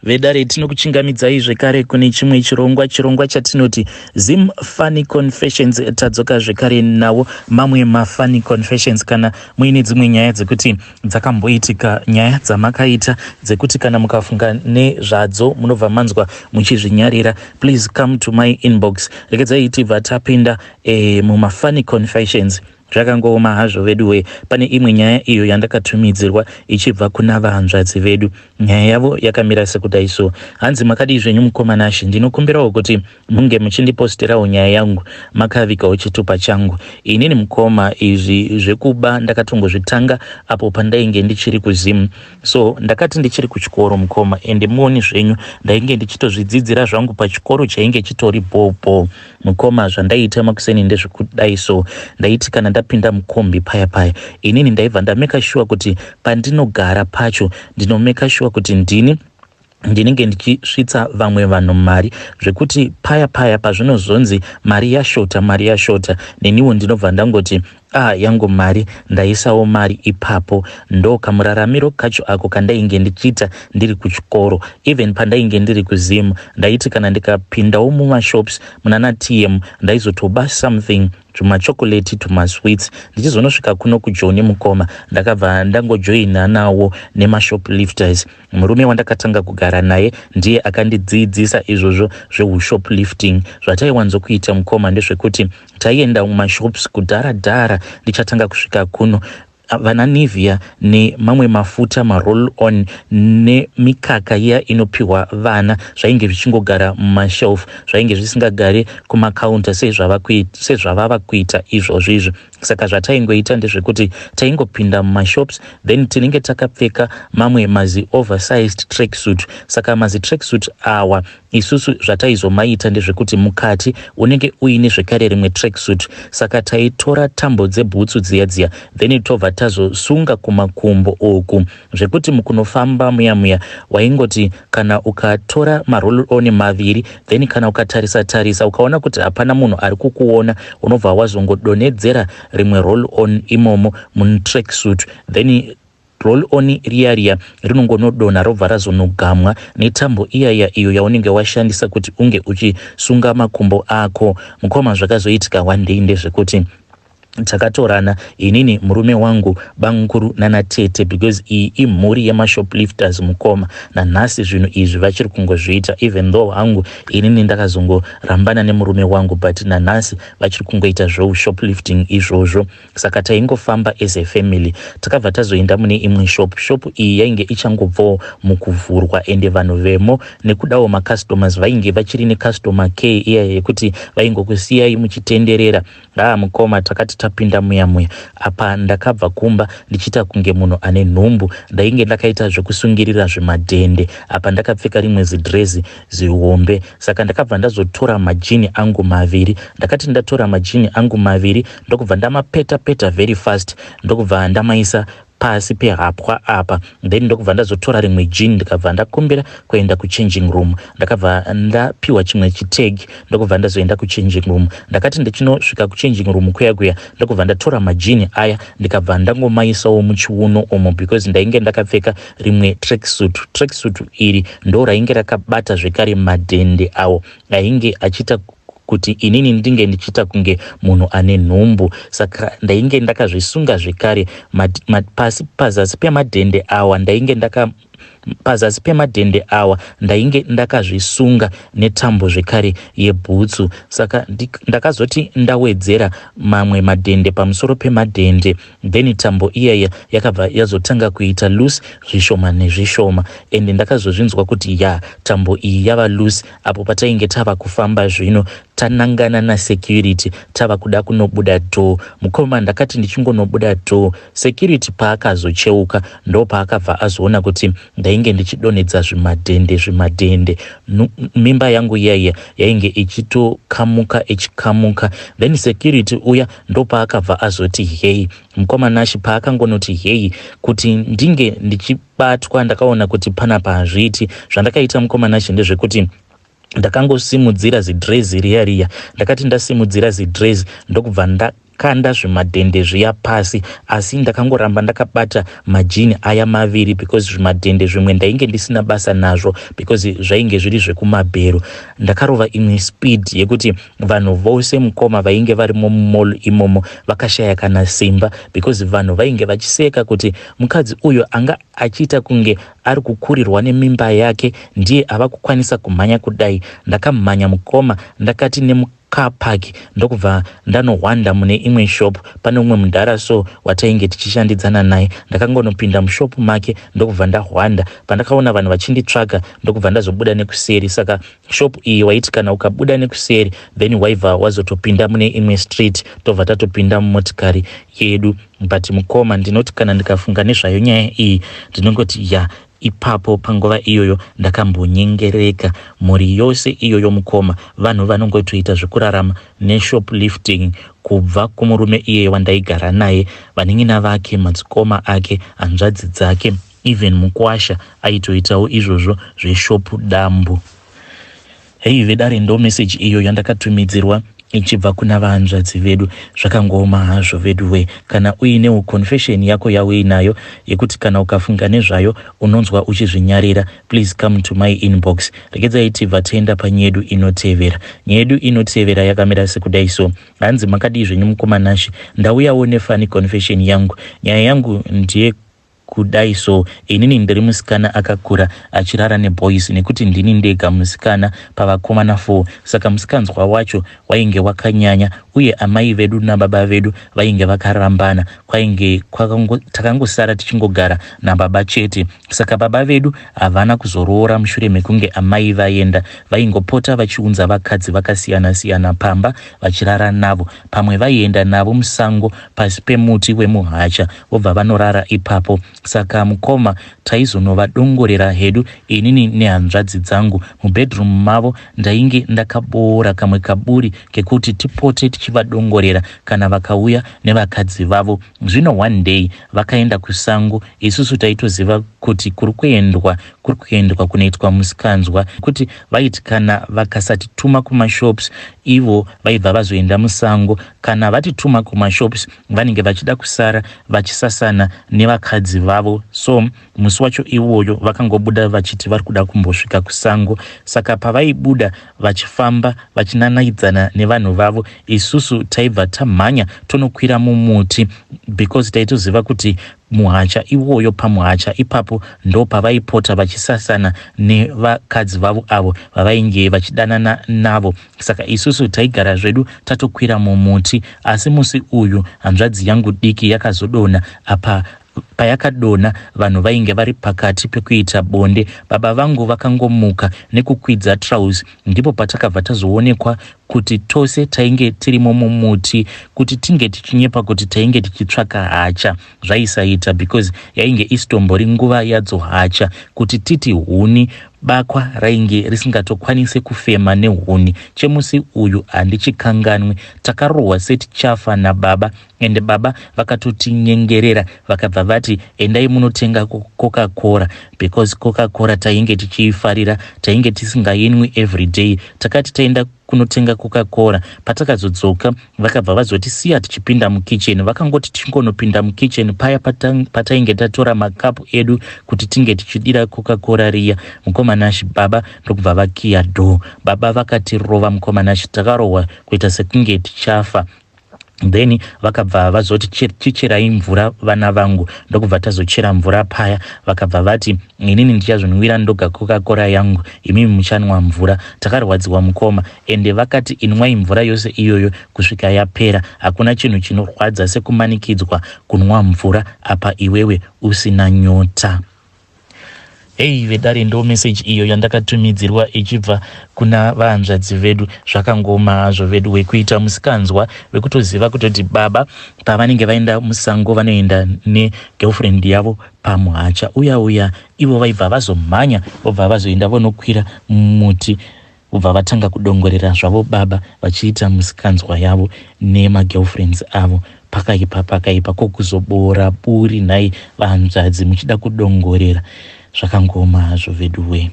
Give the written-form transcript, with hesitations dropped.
Vedare, tinokuchingamidzai zvekare kune chimwe chirongwa, chirongwa chatinoti Zim Funny Confessions. Tadzoka zvekare nawo mamwe mafunny confessions. Kana muine dzimwe nyaya dzekuti dzakamboitika, nyaya dzamakaita dzekuti kana mukafunga nezvadzo munobva manzwa muchizvinyarira, please come to my inbox. Regedzai tibva tapinda mumafunny confessions. Zvakangooma hazvo veduwe. Pane imwe nyaya iyo yandakatumidzirwa ichibva kuna vahanzvadzi vedu. Nyaya yavo yakamira sekudai so. Hanzi, "Makadii zvenyu mukoma Nashe? Ndinokumbirawo kuti munge muchindiposterawo nyaya yangu makavigawo chitupa changu. Inini mukoma, izvi zvekuba ndakatongozvitanga apo pandainge ndichiri kuZimu. So ndakati ndichiri kuchikoro mukoma, ende muoni zvenyu, ndainge ndichitozvidzidzira zvangu pachikoro chainge chitori bhobho mukoma. Zvandaiita makuseni ndezvekudai so. Ndaiti kana ndapinda mukombi paya paya, inini ndaibva ndameka sure kuti pandinogara pacho ndinomeka sure kuti ndini ndinenge ndichisvitsa vamwe vanhu mari, zvekuti paya paya pazvinozonzi mari yashota, mari yashota, neniwo ndinobva ndangoti, 'Ah, yangu mari, ndaisawo mari ipapo.' Ndo kamuraramiro kacho ako kandainge ndichiita ndiri kuchikoro. Even pandainge ndiri kuZimu, ndaiti kana ndikapindawo mumashops munana TM, ndaizotoba something, tumachocolate, tumasweets. Ndichizonosvika kuno kuJoni mukoma, ndakabva ndangojoina nawo nemashoplifters. Murume wandakatanga kugara naye ndiye akandidzidzisa izvozvo zveushoplifting. Zvataiwanzokuita mukoma ndezvekuti taienda mumashops. Kudhara dhara ndichatanga kusvika kuno, vana Nivea nemamwe mafuta, maroll on nemikaka iya inopiwa vana, zvainge zvichingogara mumashelf, zvainge zvisingagari kumakaunta sezvavava kuita izvozvo izvi. Saka zvataingoita ndezvekuti taingopinda mumashops, then tinenge takapfeka mamwe mazi oversized tracksuit. Saka mazi tracksuit awa, isusu zvataizomaita ndezvekuti mukati unenge uine zvekare rimwe tracksuit. Saka taitora tambo dzebhutsu dziya dziya, then tobva tazosunga kumakumbo uku, zvekuti mukunofamba muya muya waingoti kana ukatora maroll on maviri, then kana ukatarisa tarisa ukaona kuti hapana munhu ari kukuona, unobva wazongodonhedzera rimwe roll on imomo mutracksuit. Then roll on riya riya rinongonodonha, robva razonogamwa netambo iyaya iyo yaunenge washandisa kuti unge uchisunga makumbo ako. Mukoma, zvakazoitika one day ndezvekuti takatorana inini, murume wangu, banguru nanatete, because iyi imhuri yemashoplifters mukoma. Nanhasi zvinhu izvi vachiri kungozviita, even though hangu inini ndakazongorambana nemurume wangu, but nanhasi vachiri kungoita zveushoplifting izvozvo. Saka taingofamba as a family. Takabva tazoenda mune imwe shop. Shop iyi yainge ichangobvawo mukuvhurwa, ende vanhu vemo nekudawo macustomers vainge vachiri necustomer care iya yekuti vaingokusiyai muchitenderera. Haa mukoma, takati tapinda muya muya, apa ndakabva kumba ndichiita kunge munhu ane nhumbu. Ndainge ndakaita zvekusungirira zvemadhende, apa ndakapfeka rimwe zidhirezi zihombe. Saka ndakabva ndazotora majini angu maviri. Ndakati ndatora majini angu maviri, ndokubva ndamapeta peta very fast, ndokubva ndamaisa pasi pehapwa apa. Then ndokubva ndazotora rimwe jean, ndikabva ndakumbira kuenda kuchanging room. Ndakabva ndapiwa chimwe chitag, ndokubva ndazoenda kuchanging room. Ndakati ndichinosvika kuchanging room kuya kuya, ndokubva ndatora majini aya, ndikabva ndangomaisawo muchiuno umo, because ndainge ndakapfeka rimwe tracksuit. Tracksuit iri ndo rainge rakabata zvekare madhende awo ainge achiita kuti inini ndinge ndichiita kunge munhu ane nhumbu. Saka ndainge ndakazvisunga zvekare pasi, pazasi pemadhende awa ndainge ndaka pazasi pemadhende awa ndainge ndakazvisunga netambo zvekare yebhutsu. Saka ndakazoti ndawedzera mamwe madhende pamusoro pemadhende, then tambo iyaya yakabva yazotanga kuita loose zvishoma nezvishoma, ende ndakazozvinzwa kuti ya, tambo iyi yava loose apo patainge tava kufamba zvino tanangana nasecurity, tava kuda kunobuda door. Mukoma, ndakati ndichingonobuda door, security paakazocheuka, ndo paakabva azoona kuti ndainge ndichidonhedza zvimadhende zvimadhende. Mimba yangu iyaiya yainge ichitokamuka, ichikamuka. Then security uya ndo paakabva azoti, "Hei mukoma Nashi." Paakangonoti hei, kuti ndinge ndichibatwa, ndakaona kuti panapa hazviiti. Zvandakaita mukoma Nashi ndezvekuti ndakangosimudzira zidhirezi riya riya. Ndakati ndasimudzira zidhirezi, ndokubva Ndakazokanda zvimadhende zviya pasi asi ndakangoramba ndakabata majini aya maviri because zvimadhende zvimwe ndainge ndisina basa nazvo because zvainge zviri zvekumabhero. Ndakarova imwe speed yekuti vanhu vose mukoma vainge varimo mumall imomo vakashaya kana simba because vanhu vainge vachiseka kuti mukadzi uyo anga achiita kunge ari kukurirwa nemimba yake ndiye ava kukwanisa kumhanya kudai. Ndakamhanya mukoma ndakati nemucar park ndokubva ndanohwanda mune imwe shop pane umwe mudhara so watainge tichishandidzana naye. Ndakangonopinda mushop make ndokubva ndahwanda. Pandakaona vanhu vachinditsvaga ndokubva ndazobuda nekuseri. Saka shop iyi waiti kana ukabuda nekuseri then waibva wazotopinda mune imwe street tobva tatopinda mumotikari yedu. But mukoma ndinoti kana ndikafunga nezvayo nyaya iyi ndinongoti ya ipapo panguva iyoyo ndakambonyengereka. Mhuri yose iyoyo mukoma vanhu vanongotoita zvekurarama neshoplifting kubva kumurume iyeye wandaigara naye, vanin'ina vake, madzikoma ake, hanzvadzi dzake, even mukwasha aitoitawo izvozvo zveshop dambu. Hei vedare ndo message iyo yandakatumidzirwa ichibva kuna vahanzvadzi vedu. Zvakangooma hazvo veduwe. Kana uinewo confession yako yauinayo yekuti kana ukafunga nezvayo unonzwa uchizvinyarira, please come to my inbox. Regedzai tibva taenda panyedu inotevera. Nyedu inotevera yakamira sekudai so. Hanzi makadii zvenyu mukoma Nashe, ndauyawo nefunny confession yangu. Nyaya yangu ndiye kudai so, inini ndiri musikana akakura achirara neboys nekuti ndini ndega musikana pavakomana 4 saka musikanzwa wacho wainge wakanyanya uye amai vedu nababa vedu vainge vakarambana kwainge takangosara tichingogara nababa chete. Saka baba vedu havana kuzoroora mushure mekunge amai vaenda. Vaingopota vachiunza vakadzi vakasiyana-siyana pamba vachirara navo. Pamwe vaienda navo musango pasi pemuti wemuhacha vobva vanorara ipapo. Saka mukoma taizonovadongorera hedu inini nehanzvadzi dzangu. Mubedroom mavo ndainge ndakaboora kamwe kaburi kekuti tipote tichivadongorera kana vakauya nevakadzi vavo. Zvino one day vakaenda kusango isusu taitoziva kuti kuri kuendwa kuri kuendwa kunoitwa musikanzwa kuti vaiti kana vakasatituma kumashops ivo vaibva vazoenda musango. Kana vatituma kumashops vanenge vachida kusara vachisasana nevakadzi vavo. So musi wacho iwoyo vakangobuda vachiti vari kuda kumbosvika kusango. Saka pavaibuda vachifamba vachinanaidzana nevanhu vavo isusu taibva tamhanya tonokwira mumuti because taitoziva kuti muhacha iwoyo pamuhacha ipapo ndopavaipota vachisasana nevakadzi vavo avo vavainge vachidanana navo. Saka isusu taigara zvedu tatokwira mumuti. Asi musi uyu hanzvadzi yangu diki yakazodonha. Apa payakadonha vanhu vainge vari pakati pekuita bonde. Baba vangu vakangomuka nekukwidza trouse ndipo patakabva tazoonekwa kuti tose tainge tirimo mumuti. Kuti tinge tichinyepa kuti tainge tichitsvaka hacha zvaisaita because yainge isitombori nguva yadzo hacha. Kuti titi huni bakwa rainge risingatokwanise kufema nehuni. Chemusi uyu handichikanganwi. Takarohwa setichafa nababa ende baba vakatotinyengerera vakabva vati endai munotenga Coca-Cola because Coca-Cola tainge tichiifarira, tainge tisingainwi everyday. Takati taenda kunotenga Coca-Cola, patakazodzoka vakabva vazotisiya tichipinda mukitchen. Vakangoti tichingonopinda mukitchen paya patainge tatora makapu edu kuti tinge tichidira Coca-Cola riya, mukoma Nashi baba ndokubva vakiya door. Baba vakatirova mukoma Nashi, takarohwa kuita sekunge tichafa. Then vakabva vazoti chicherai mvura vana vangu, ndokubva tazochera mvura paya. Vakabva vati inini ndichazvinwira ndoga Coca-Cola yangu, imimi muchanwa mvura. Takarwadziwa mukoma, ende vakati inwai mvura yose iyoyo kusvika yapera. Hakuna chinhu chinorwadza sekumanikidzwa kunwa mvura apa iwewe usina nyota. Hei vedare ndo message iyo yandakatumidzirwa ichibva kuna vahanzvadzi vedu. Zvakangoma hazvo vedu wekuita musikanzwa wekutoziva kutoti baba pavanenge vaenda musango vanoenda negirlfriend yavo pamuhacha uya uya, ivo vaibva vazomhanya vobva vazoenda vonokwira mumuti vobva vatanga kudongorera zvavo baba vachiita musikanzwa yavo nemagirlfriends avo. Pakaipa pakaipa, ko kuzoboora buri nhai vahanzvadzi muchida kudongorera. Zvakangoma hazvo veduwe.